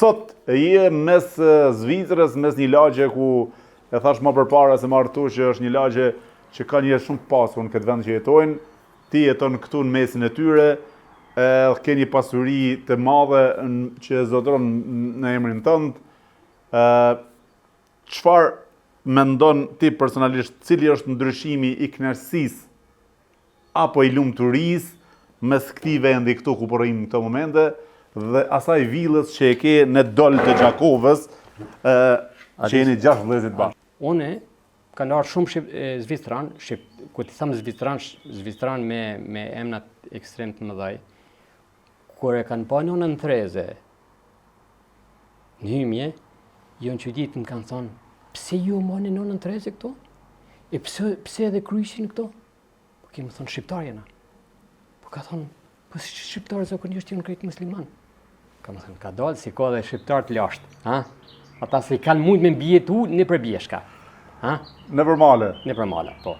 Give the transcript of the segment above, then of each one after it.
Sot je mes Zvicrës, mes një lagje ku e thash më përpara se marrë këtu që është një lagje që ka njerëz shumë të pasur në këtë vend që jetojnë. Ti jeton këtu në mesin e tyre, edhe ke një pasuri të madhe që e zotëron në emrin tënd. Ë çfarë mendon ti personalisht, cili është ndryshimi i kënaqësisë apo i lumturisë mes këtij vendi këtu ku po rrimë në këto momente dhe asaj villës që e ke në Dol të Gjakovës, ë që jeni gjashtë vëllezërit bashkë. Unë kanë ardhur shumë shqip, zvicran, shqip, kur të them zvicran, zvicran me me emna ekstrem të mëdhaj. Kur e kanë pa nonën Tereze në hymje, janë çudit më kanë thonë, pse ju mani nonën Tereze këtu? E pse, pse edhe kryqin këtu? Po kemi thonë shqiptar jena. Po ka thonë, po si shqiptar zakonisht janë krejt musliman. Kam thonë, ka dalë si ka dhe shqiptar të lashtë, ha? Ata se kanë mujtë me mbijetu nëpër bjeshka. Ha? Nëpër male. Nëpër male, po.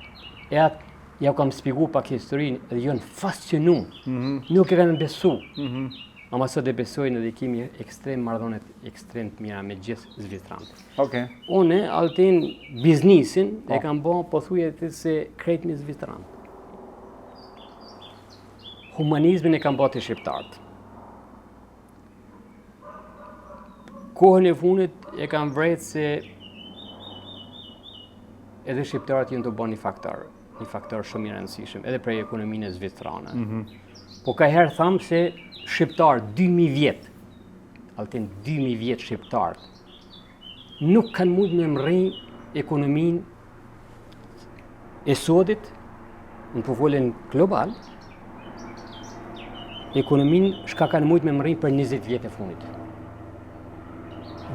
E atë, ja kam spjegu pak historinë dhe janë fascinu. Mm -hmm. Nuk e kanë besu. Mm -hmm. Ama sot e besojnë dhe kemi ekstrem marrëdhënie ekstrem të mira me gjithë zvicranët. Okej. Okay. Unë, Altin, biznisin po. e kam bo, po thuje ti se krejt me zvicranët. Humanizmin e kam bo te shqiptarët. Kohën e fundit e kam vrejt se edhe shqiptarët janë tu bo një faktor, një faktor shumë i rëndësishëm, edhe për ekonominë e zvicrane. Mm -hmm. Po ka herë thamë se shqiptarët 2000 vjet, Altin 2000 vjet shqiptarët, nuk kanë mujtë me mrri ekonominë e sodit, në po folën global, ekonominë shka kanë mujtë me mrri për 20 vjet e fundit.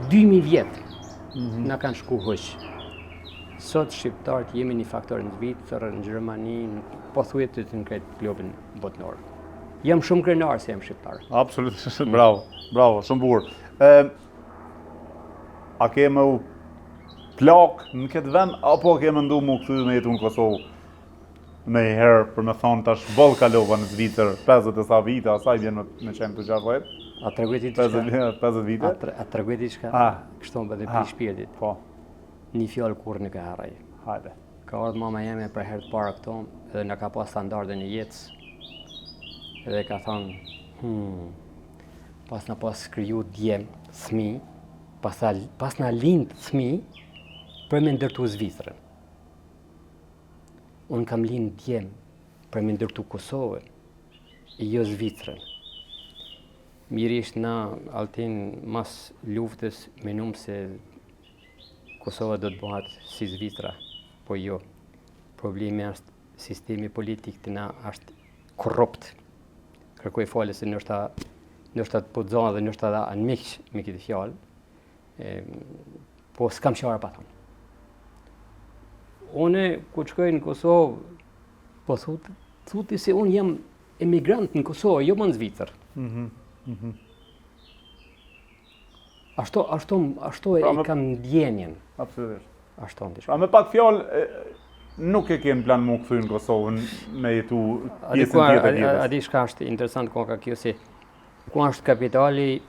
2000 vjet mm -hmm. na kanë shku huq. Sot shqiptarët jemi një faktor në Zvicër, në Gjermani, në pothuajse në krejt globin botnor. Jam shumë krenar se jam shqiptar. Absolutisht, bravo, bravo, shumë bukur. Ë A ke me u plak në këtë vend, apo ke mendu mu kthy me jetu në Kosovë? Ndonjëherë, për me thonë, tash boll kalova në Zvicër, 50 e sa vite, a sa i vjen me, me qenë të 60? A tregoj ti diçka? 50, 50 vite? A, tre, a tregoj diçka? A. Kështu më dhe prej shpirtit. Po. Një fjalë kurrë nuk e harroj. Hajde. Ka ardhë mama jeme për herë të parë këtu, edhe na ka pa standarde në jetës, edhe ka thonë, hmm, pas na pas kriju djem, fmi, pas, pas na lind fmi, për me ndërtu Zvicrën. Unë kam lind djem për me ndërtu Kosovën, e jo Zvicrën. Mirisht na, Altin, mas luftës, menum se Kosova do të bëhet si Zvicra, po jo. Problemi është sistemi politik te na është korrupt. Kërkoj falje se ndoshta ndoshta të po zonë dhe ndoshta edhe anmiq me këtë fjalë. E, po s'kam qare pa thonë. Unë kur shkoj në Kosovë, po thut, thuti se unë jam emigrant në Kosovë, jo më në Zvicër. Mm -hmm. Mm -hmm. Ashtu, ashtu, ashtu pra, e kam ndjenjën. Absolutisht. Ashtu në Pra me pak fjalë, nuk e ke në plan mu kthy në Kosovë me jetu pjesën tjetër të jetës. A di shka është interesant koka kjo si ku është kapitali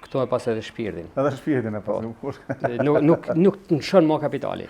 këtu e pas edhe shpirtin. Edhe shpirtin e pas. Po. nuk nuk nuk të nëshon më kapitali.